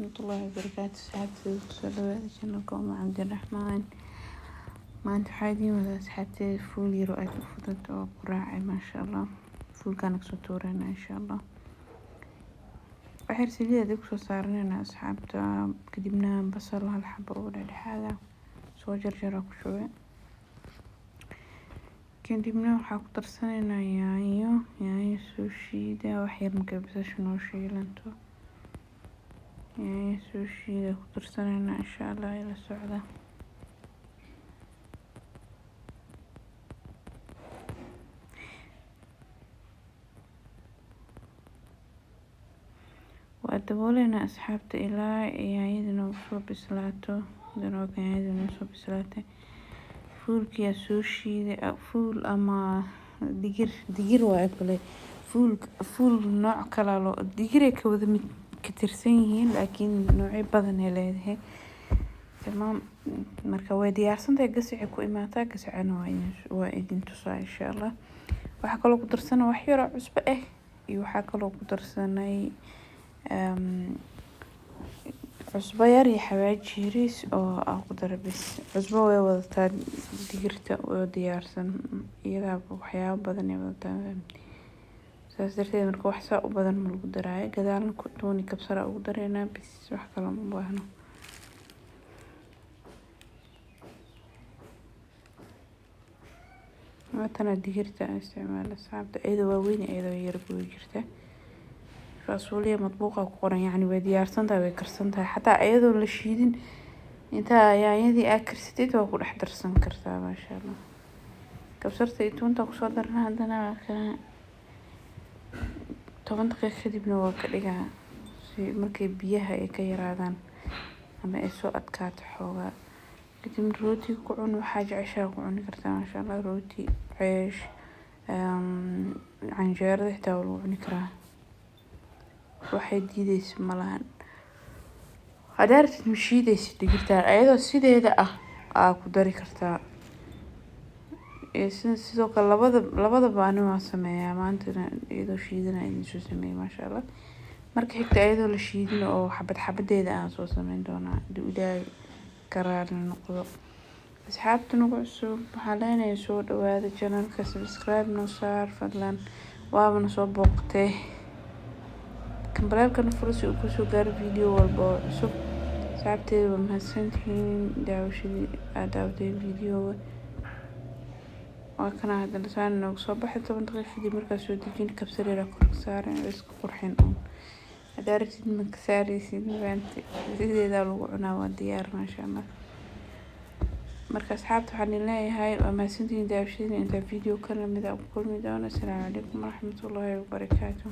Waraxmatullaahi wabarakaatu. Asxaabteyda, kusoo dhawaada channelka Uma Cabdiraxmaan. Maanta waxaa idiin wadaa, asxaabteyda, fuul yar oo aad u fudud oo quraac ah, maasha Allah. Fuulkaan kasoo tuurayna, insha Allah. Waxyar saliid aad kusoo saaranayna, asxaabta. Kadibna basal hal xabo oo dhexdhexaad ah soo jarjara ku shubay. Kadibna waxaa ku darsanaynaa yaanyo, yaanyo soo shiida. Wax yar markay basasha noo shiilanto, yaanyo soo shiida ku darsanaynaa, insha Allah. Ila socda. Waa dabooleynaa, asxaabta, ilaa yaanyada noogu soo bislaato. Hadana waa yaanyada noo soo bislaatay. Fuulkiyaa soo shiiday, fuul ama digir, digir waaye kule. Fuul, fuul nooc kala loo digiray ka wada mid ka tirsan yihiin, laakiin noocyo badan ay leedahay. Tamaam, marka way diyaarsantahay, gasacay ku imaataa. Gasacana waa idin tusaa, insha Allah. Waxaa kaloo ku darsanay wax yar oo cusbo ah, iyo waxaa kaloo ku darsanay cusbo yar iyo xawaaji yariis oo aan ku daray bis. Cusbo way wadataa digirta oo diyaarsan, iyadaaba waxyaabo badan ay wadataa, saas darteed marka wax saa u badan ma lagu daraayo. Gadaalna ku tooni kabsar ugu dareynaa bis, wax kale ma baahno. Waatana digirta aan isticmaalo, asxaabta, iyadoo waaweyn, iyadoo yar way jirta. Faasuuliya madbuuqa ku qoran, yacni way diyaarsan tahay, way karsan tahay. Xataa iyadoo la shiidin, intaa yaanyadii aad karsatid waa ku dhex darsan kartaa, maasha Allah. Kabsarta iyo tuunta kusoo darna. Haddana waa kana, 10 daqiiqo kadibna waa ka dhigaa, si markay biyaha ay ka yaraadaan ama ay soo adkaato xoogaa. Kadibna rootiga ku cun, waxaa jeceshahay ku cuni kartaa, maasha Allah. Rooti, ceesh, canjeerada xitaa waa lagu cuni karaa, waxay diideysa malahan. Haddaa rabtid, ma shiideysid digirtaan, ayadoo sideeda ah aa ku dari kartaa. Sidoo kale labadaba ani waa sameeyaa. Maantana iyadoo shiidana idin soo sameeyay, maasha Allah. Marka xigta iyadoo la shiidin oo xabad xabadeeda aan soo sameyn doonaa, haduu Ilaahay ka raali noqdo. Asxaabta nagu cusub waxaa leenahay soo dhawaada channelka, subscribe noo saar fadlan, waabana soo booqatee. Gambaleelkana furo si uu kusoo gaaro video walba oo cusub. Asxaabteeda, waa mahadsantihiin daawashadii aad daawateen videoga. Waa kana haddana saan noogu soo baxay 10 daqiiqo kadib. Markaa soo dejin, kabsar yar kor ka saaran, isku qurxin uun. Haddaa rabtid, ma ka saareysid, mafahanti? Sideedaa lagu cunaa, waa diyaar, maasha Allah. Marka asxaabta waxaan idin leeyahay waa mahadsantihiin daawashadiina. Intaa video ka lamid ah ku kulmi doono, asalaamu calaykum waraxmatullaahi wabarakaatu.